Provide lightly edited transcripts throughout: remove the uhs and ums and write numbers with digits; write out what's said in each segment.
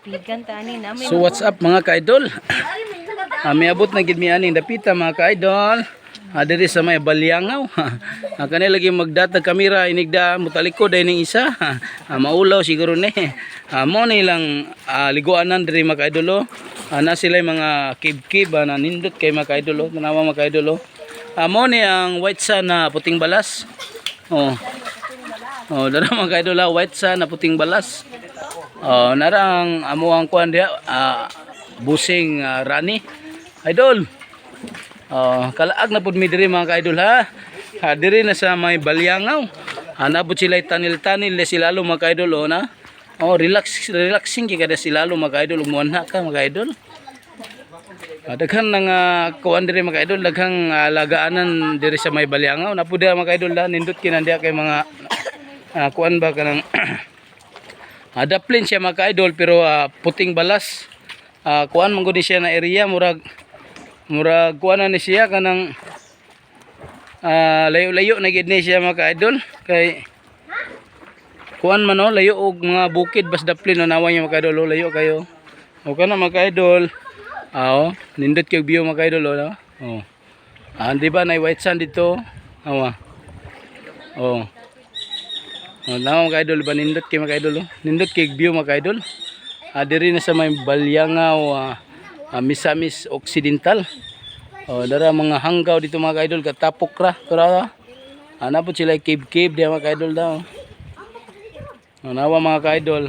Pigan ta ani na may So what's up, mga ka-idol? Miabot na gid mi aning dapita, mga ka-idol. Diri sa may Balyangaw. Kani lagi magdatag kamera inigda mutalikod ay ning isa. Maulaw siguro ni. Mo ni lang liguanan diri, mga ka-idol, oh. Na sila mga cave-cave na nindot kay, mga ka-idol, oh. Tanawa, mga ka-idol, oh. Mo ni ang white sand na puting balas. Oh. Oh, dara, mga ka-idol, white sand na puting balas. Oh, nara ang amo ang kuan diha, busing rani. Idol. Oh, kalaag na pud mi diri, mga ka-idol, ha. Ha, diri na sa may Balyangaw. Hanapot sila tanil-tanil le sila mga ka-idol, oh na. Oh, relax relaxing kay kada sila mga ka-idol, ug muanha ka, mga ka-idol. Daghan nga kuan diri, mga ka-idol, daghang lagaanan diri sa may Balyangaw. Napo diha, mga ka-idol, ha, nindot kinandiya kay mga kuan ba kanang daplin siya, mga ka-idol, pero puting balas. Kuan man gud ni siya na area, murag murag kuan na ni siya kanang layo-layo na gid ni siya, mga ka-idol, kay kuan man oh, layo og mga bukid bas daplin, no. Nawa niya, mga ka-idol, oh, layo kayo. Okay na, mga ka-idol. Oh, nindot kay view, mga ka-idol, oh, no? Oh. Di ba na white sand dito? Awa. Oh. Oh, nawa, mga ka-idol ba, nindot kay, mga ka-idol, oh. Nindot kay view, mga ka-idol. Diri na sa may Balyangaw, Misamis Occidental. Oh, dara mga hanggaw dito, mga ka-idol, katapok ra. Tara. Ana po sila cave cave diya, mga ka-idol daw. Oh, nawa, mga ka-idol.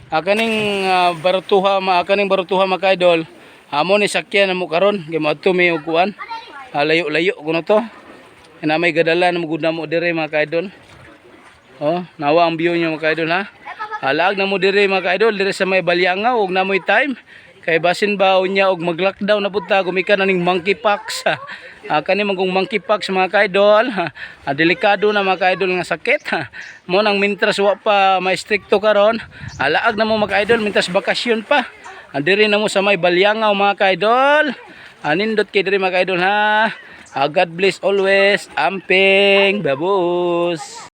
Kaning barutuha, ma kaning barutuha, mga ka-idol. Amo ni sakyan na mo karon kay moadto mi og kuan. Layo-layo kuno to. Na may gadala na mo gud na mo dire, mga ka-idol. Oh, nawa ang view niyo, mga ka-idol, ha. Laag na mo dire, mga ka-idol, dire sa may Balyangaw og namoy time. Kay basin ba unya og mag-lockdown na pud ta gumikan na ning monkeypox. Kani magong monkeypox, mga ka-idol. Ha. Delikado na, mga ka-idol, nga sakit. Ha. Mo nang mintras wa pa may strikto karon. Laag na mo, mga ka-idol, mintras bakasyon pa. Diri na mo sa may Balyangaw, mga ka-idol. Nindot kay diri, mga ka-idol, ha. God bless always. Amping babus.